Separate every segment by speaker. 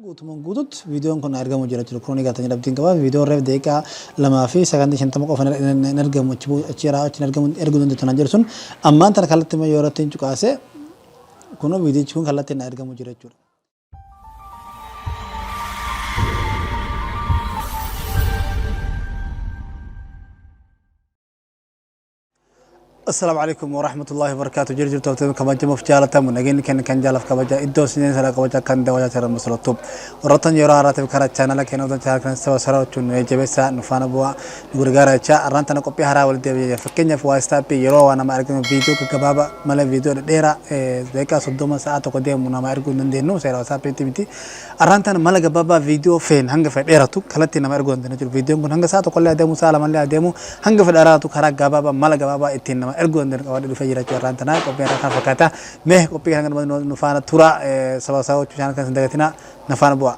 Speaker 1: Guutumaan guututti viidiyoon kun argamu jira jechuudha. Kun ni gartanii dhabdiin qaba. Viidiyoon reef daqiiqaa 2 fi sakandii 50 qofa hin argamu, achi irraa achi hin argamu erguu dandeettu naan jedhu sun ammaan tana kallattii yoo irratti hin cuqaase, kunoo viidiyichi kun kallattiin argamu jira jechuudha. Assalaamu alaikum warahmatullahi wabarakatuh. Jira jirtu hafte kabajamuuf jaalatamu, nageenyi keenya kan jaalaf kabaja iddoo isin sana kabaja kan daawwataa jiran masalottu. Warroottan yeroo haaraatiif karaa chaanala keenya hojjetan, chaanala kana saba sarachuun nu jajjabeessaa, nu faana bu'aa, nu gargaara jecha arraan tana qophii haaraa walitti deebi'ee. Fakkeenyaaf, WhatsAppii yeroo waa nama arginu viidiyoo gaggabaabaa malee viidiyoo dhedheeraa daqiiqaa 30, sa'a 1 deemu nama erguu hin dandeenyu, seera WhatsAppiitti miti. Arraan tana mala gabaabaa viidiyoo feen hanga fedhe dheeratu kallattii nama erguu dandeenya jechuudha. Viidiyoon kun hanga sa'a tokkollee adeemu, sa'a lamallee adeemu, hanga fedhe dheeratu, karaa gabaabaa, mala gabaabaa ittiin nama erguu dandeenyu qabadhee dhufee jira jechuudha. Arraan tana qophii irraa kana fakkaata. Mee qophii kana nu faana tura, saba isaa gochuu isaan kan hin dagatinaa, na faana bu'aa.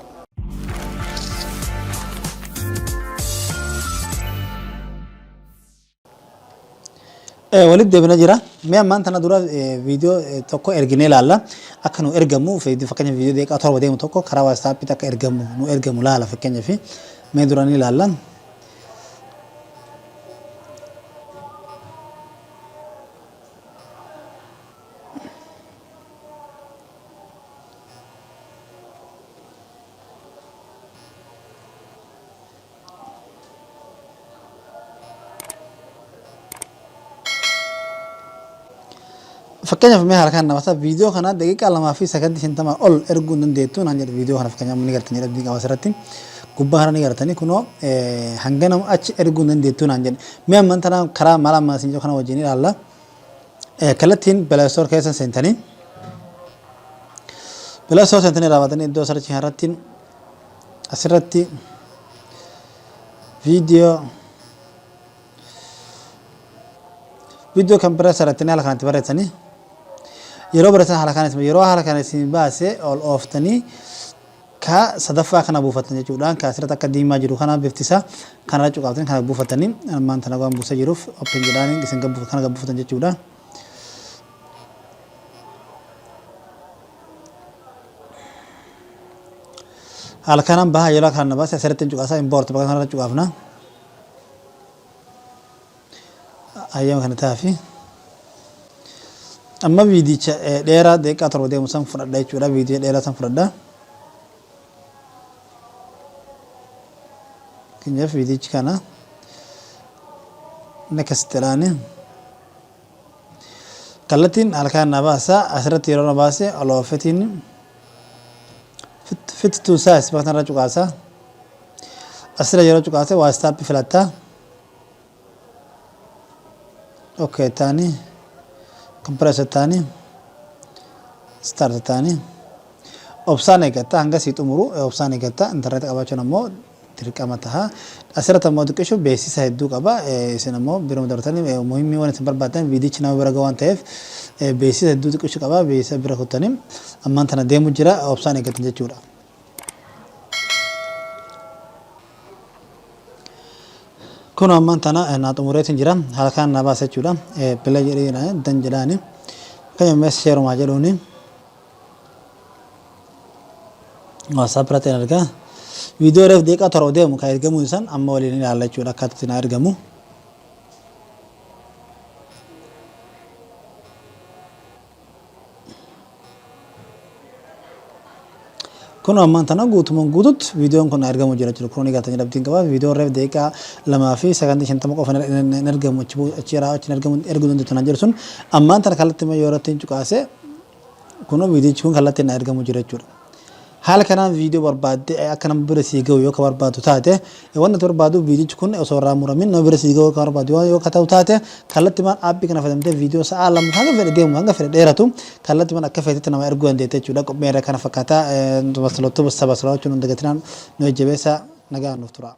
Speaker 1: Walitti deebina jira. Mee ammaan tana dura viidiyoo tokko erginee ilaalla. Akka nu ergamu, fakkeenyaaf viidiyoo daqiiqaa 7 deemu tokko karaa WhatsAppiitti akka ergamu nu ergamu laala fakkeenyaaf. Mee dura ni ilaalla. Fakkeenyaaf, mee haala kana namasa viidiyoo kana daqiiqaa 2 fi sakandii 50 ol erguu hin dandeettu naan jedhu. Viidiyoo kana fakkeenyaaf ni gartanii dhabdii qaba, asirratti gubbaa kana ni gartanii, kunoo hanga nama achi erguu hin dandeettu naan jedhe. Mee amman tana karaa mala ammaa isin jedhu kana wajjin ilaalla. Kallattiin Play Store keessa seentanii, Play Store seentanii raawwatanii, iddoo searchii irratti asirratti video compressor jettanii haala kanatti barreessanii, yeroo barreessan haala kana yeroo haala kana isin baase ol ooftanii ka sadaffaa kana buufattan jechuudha. Ka asirratti akka diimaa jiru kana, bifti isaa kanarra cuqaaftanii kana buufatanii, ammaan tana waan buusee jiruuf open jedhaanii isin kana buufatan jechuudha. Haala kanaan baha. Yeroo kana baase asirratti hin cuqaasa, import bakka kanarra cuqaafna. Hayyama kana taafi. Amma viidicha dheeraa daqiiqaa 7 deemu san fudhadha jechuudha. Viidiyoo dheeraa san fudhadha. Fakkeenyaaf, viidichi kana next jedhaani. Kallattiin haala kanaan na baasa. Asirratti yeroo na baase ol oofetiin fit to size bakka kanarra cuqaasa. Asirra yeroo cuqaase WhatsApp filatta. Okay taani, compress taani, start taani, obsaan eeggatta hanga sii xumuru, obsaan eeggatta. Internet qabaachuun ammoo dirqama taha. Asirratti ammoo xiqqishu beeksisa hedduu qaba. Isin ammoo biruma dabartanii muhimmii waan isin barbaadan viidichi nama bira gahu waan ta'eef beeksisa hedduu xiqqishu qaba. Beeksisa bira kuttanii ammaan tana deemu jira, obsaan eeggatan jechuudha. Kun ammaan tana naa xumureetiin jira. Haala kanaan naa baasa jechuudha. Play jedhee done jedhaani. Fakkeenyaaf, mee share'umaa jedhuuni. WhatsApp irratti argaa. Viidiyoo reef daqiiqaa 7 deemu kan ergamuu isaan amma waliin ilaalla jechuudha, akkaataa itti naa ergamu. Kun ammaan tana guutumaan guututti viidiyoon kun argamu jira jechuudha. Kun ni gartanii dhabdiin qaba. Viidiyoon reef daqiiqaa 2 fi sakandii 50 qofa hin argamu, achi irraa achi hin argamu erguu dandeettu naan jedhu sun ammaan tana kallattii yoo irratti hin cuqaase, kunoo viidiyichi kun kallattiin argamu jira jechuudha. Haala kanaan viidiyoo barbaadde akka nama bira sii gahu yoo ka barbaadu taate, wanti ati barbaadu viidiyichi kun osoo irraa muramin nama bira sii gahu ka barbaadu yoo ka ta'u taate, kallattimaan aappii kana fayyadamtee viidiyoo sa'a 2 hanga fedhe deemu, hanga fedhe dheeratu, kallattimaan akka feetetti nama erguu dandeetta jechuudha. Qophiin irra kana fakkaata. Masalottuu saba salawaachuun hin dagatinaan, nu jajjabeessa, nagaan nuuf tura.